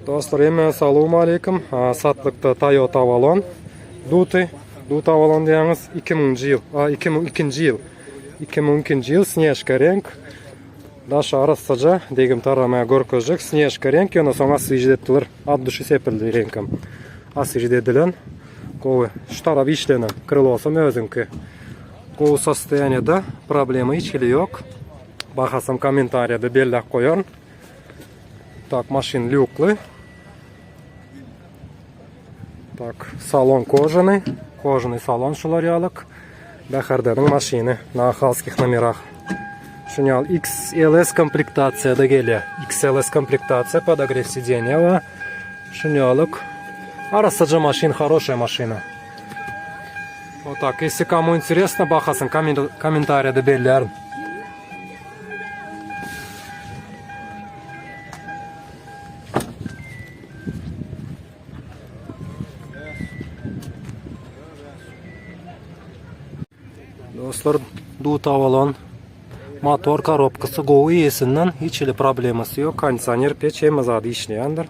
Dostlar hemme salowmaleýkim. Satlykda Toyota Avalon. Duty. Duty Avalon diýýäňiz 2000-nji ýyl. A 2002-nji ýyl. 2002-nji ýyl Snежка reňk. Daş arassaja degim taramaya görkezjek. Snежка reňk ýöne soň oswežit etdiler. At duşy sepildi reňkem. Oswežit edilen. Gowy. Şu tarap işlenen. Krylosam özüňki. Gowy sostoýaniýada. Problema hiç hili ýok. Bahasam kommentariýada belläp goýaryn. Tak, maşyn lýukly. Tak, salon kožany. Kožany salon şular ýalyk. Bäherdeniň maşyny na halskih nomerah. Şuny ýaly XLS komplektasiýada gelýär. XLS komplektasiýa, podogrew sidenýa bar. Şuny ýalyk. Arassaja maşyn, хорошая maşyna. Вот так, если кому интересно, bahasyny kommentariýada bellärin. Dostlar, dut avalon motor korobkasy gowy ýesinden hiç hili problemasy ýok. Kondisioner peç hemme zady işleýändir.